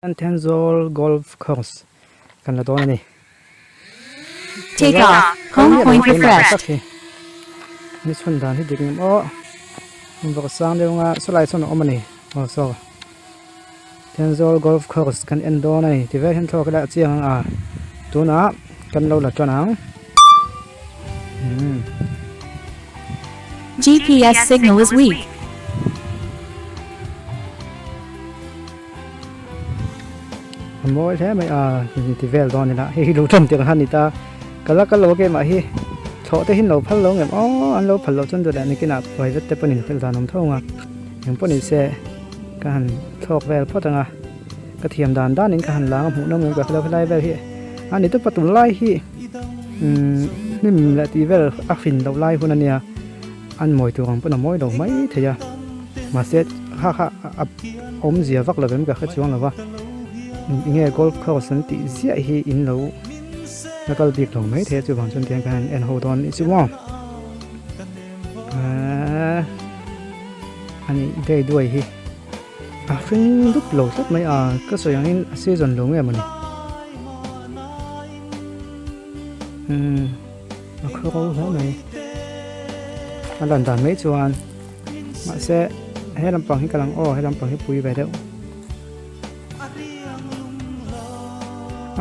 Thenzawl Golf Course kan la dawn a ni. Take off, home point refreshed. Ni chhun dan hi dik ngam aw. Vawk sang deuh anga sawlai sawn a awm a ni. Aw saw. Thenzawl Golf Course kan en dawn a ni. Ti vel hian thluak ila a chiang ang a. Tunah kan lo la tan ang. GPS signal is weak. A mawi hle mai a ti vel dawn ila hei hi lo tan tirh han ni ta ka la kal lo keimah hi thlawh te hi an lo phal lo ngem aw an lo phal loh chuan duh leh nikinah private te pawhin inhrilh dan awm tho ang a engpawh ni se ka han thlawk vel phawt ang a ka thiam dan danin ka han lang a hmuh nawm ngem ka hre lo helai vel hi a ni tawp a tunlai hi umm hnim leh tih vel a hrin loh lai hun a nia. An mawi tur ang pawn a mawi lo mai thei a, mahse kha kha a awmzia vak lovem ka hre chuang lo va, enge golf course an tih ziah hi in lo la kal bik lo mai thei a chuvang chuan tiang khan an en ho dawn anih chu maw eehh ani dei duai hi a hring dup lo tlat mai a ka sawi angin a season lo nge mawni umm. A khaw ro hle mai a lan dan mai chuan mahse he lampang hi ka lang aw he lampang hi pui ve deuh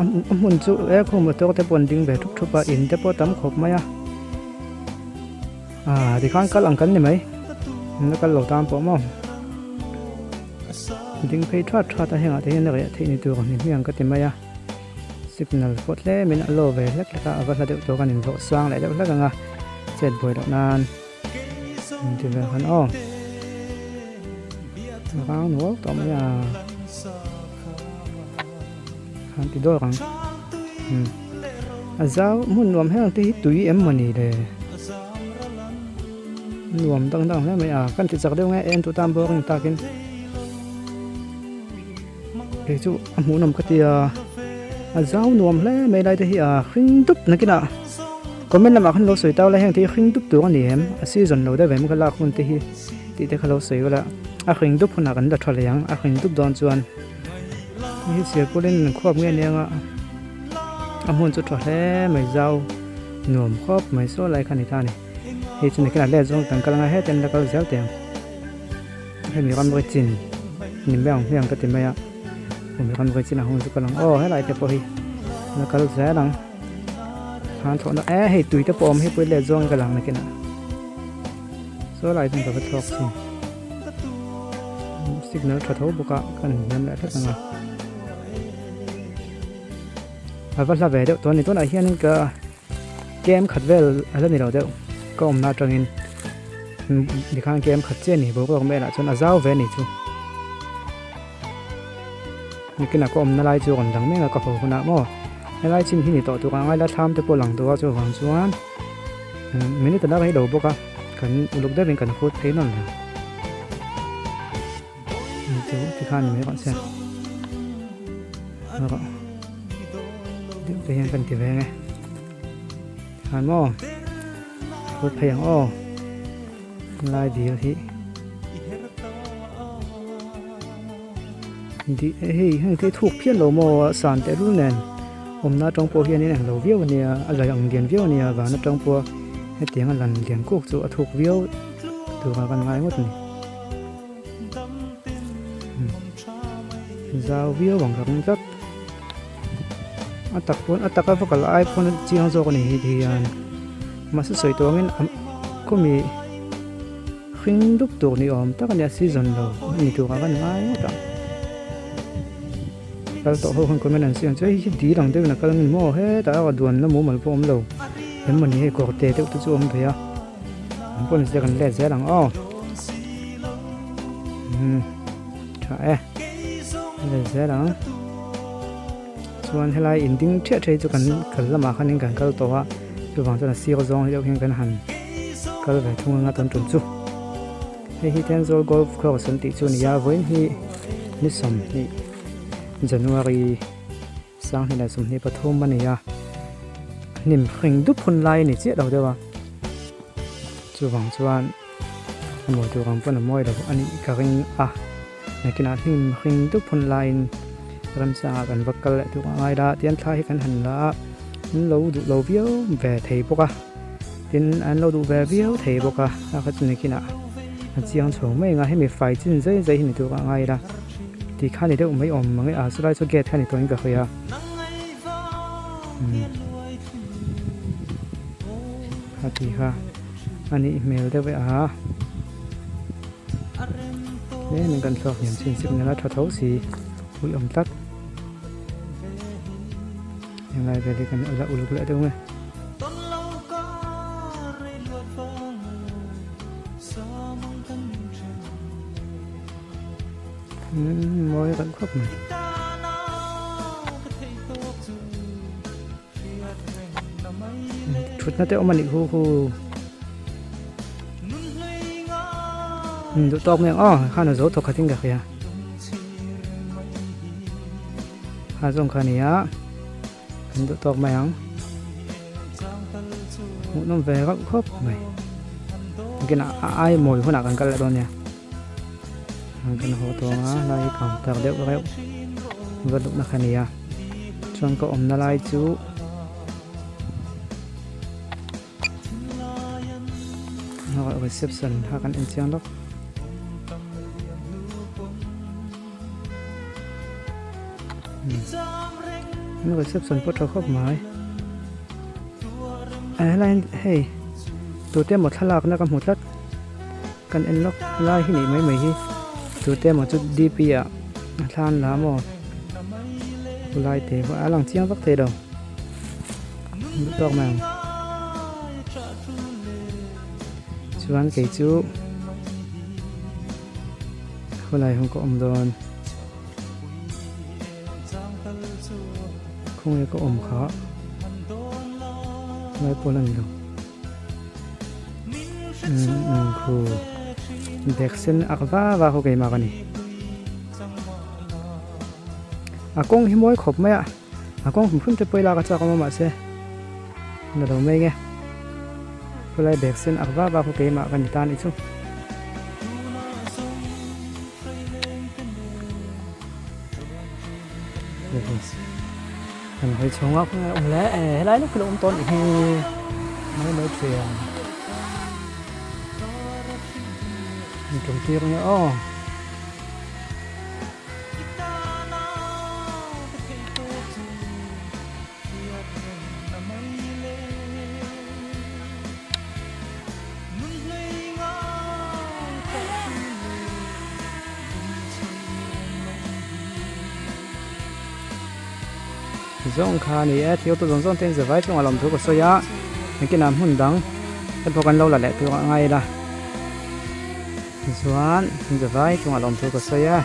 a hmun chu e khum motor te pawh an ding ve thup thup a in te pawh tam khawp mai a ah tikhan kal ang kan ni mai an la kal lo tan pawh maw ding phei that that a hengah te hian a reh theih ni tur ni hmiang ka ti mai a. Signal pawh tlemin a law ve hlek hlek a, a va hla deuh tawk a nin vawh sang leh deuh hlek ang a, chet buai loh nan an ti vel khan aw. A rang nual tawh mai a, khan ti dawk ang. Hmm. A zau hmun nuam heng te hi tui em mawni le. Nuam dang dang hle mai a, kan ti chak deuh nge en tu tan boring takin. Kei chu a hmuhnawm ka ti a, a zau nuam hle mai lai te hi a hring dup nakinah comment lamah khan lo sawi tau la heng te hi hring dup tur a ni em a season lo deuh em ka lak hun te hi tih te kha lo sawi ula a hring dup hunah kan la tha leh ang a hring dup dawn chuan hei hi sialpawlin an khuap nge nia anga a hmun chu tha hle mai zau nuam khawp mai saw lai kha a ni ta a ni hei chu nakinah let zawng kan kal anga hetiang la kal zel teh ang. Hemi ram ri chin ni mai ang hmiang ka ti mai a hemi ram ri chin a hung chu ka lang aw helai te pawh hi la kal zel ang khan thlawhna e hei tui te pawh a awm hei pawh hi let zawng in ka lang nakin ah saw lai chuan ka va thlawk thin signal tha tho bawk a kan hniam leh hlek ang a a va hla ve deuh tawh a ni tunah hianin ka Kem khat vel a la ni lo deuh ka awmna atangin tikhan kem khat chiah a ni boruak velah chuan a zau ve a ni chu nikinah ka awmna lai chu a rawn dang mek a ka haw hunah maw helai chin hi ni tawh tur ang a la thlam te pawh lang tur a chuvang chuan minute a la rei lo bawk a kan uluk deuhin kan hrut phei nawn reng chu tikhan ni mai rawh se rawh deuh te hian kan ti ve nge tikhan maw hrut phei ang aw lai dil hi di hei heng te thuk phian lo maw a san tehlul nen awmna atang pawh hian in englo viau ania a la ang lian viau ania van atang pawh hetiang a lan lian kuk chu a thuk viau tur a kan ngai ngawt a ni. Zau viau ang ka ring tlat a tak pawn a taka va kal ai pawn a chiang zawk a ni hi ti hian mahse sawi tawh angin khawmi hring dup tur ni awm tak a nia season lo a ni tur ah khan ngai ngawt ang kal tawh ho khan comment an siam chu hei hi dil ang deuhin a kal a ni maw hetah erawh duanna mumal pawh a awm lo eng mawni hei kawr te deuh te chu a awm thei a. An pawn zia kan let zel ang aw umm tha e let zel ang chuan helai in ding thiah thei chu kan kal lamah khanin kan kal tawh a chuvang chuan a sir zawng hi deuh hian kan han kal ve thung anga tun tum chu hei hi Thenzawl golf course an tih chu a ni a vawiin hi ni 20 January 2023 a ni a hnim hring dup hun lai a ni chiah lo deuh a chuvang chuan a mawi tur ang pawn a mawi lo a nih ka ring a nakinah hnim hring dup hun laiin. Ramsangah kan va kal leh tuk a ngai la tian thla hi kan han la a, an lo duh lo viau ve thei bawk a, tin an lo duh ve viau thei bawk a, a kha chu nikinah a chiang chho mai ang a, hemi fai chin zai zai hi ni tuk a ngai la tih kha ni deuh mai awm ang e, a chulai chu gate kha ni tawhin ka hawi a. Kha tih kha a nih hmel deuh e a. Tlem in kan thluak hniam chin signal a tha tho si ui awm tlat henglai vel hi kan la uluk leh deuh nge. Umm mawi reuh khawp mai. Thutna te awm a nih hu hu. Duh tawk mai ang aw khan a zo thawk khat in ka hria. Kha zawng kha a ni a kan duh tawk mai ang. Hmuhnawm ve rauh khawp mai. Nakinah a ai mawi hunah kan kal leh dawn nia. Kan haw tawng a lai hi counter deuh reuh va luhna kha nia chuan ka awmna lai chu reception kha kan en chiang lawk reception pawh tha khawp mai helai hei tute emaw thlalakna ka hmu tlat. Kan en lawk lai hi nih mai mai hi tute emaw chu dp ah a thlan la maw lai te pawh a lang chiang vak thei lo duh tawk mai ang chuan kei chu khawlai hung ka awm dawn khawnge ka awm kha lai pawl a ni lo. Khu bag sen ak va va khu keimah ka ni a kawng hi mawi khawp mai a a kawng hrim hrim te pawh i lak a chak awm a mahse la lo mai nge khulai bag sen ak va va khu keimah ka ni ta anih chu. Kan hawi chhung a khawnge awm le e helai lawk hi lo awm tawh anih hi mai mai thian in tum tir nge aw. Zawng kha a ni e thil tu zawng zawng te in zavai chungah lawmthu ka sawi a engtin ah hmun dang te pawh kan lo la leh tur a ngai ila chuan zavai chungah lawmthu ka sawi a.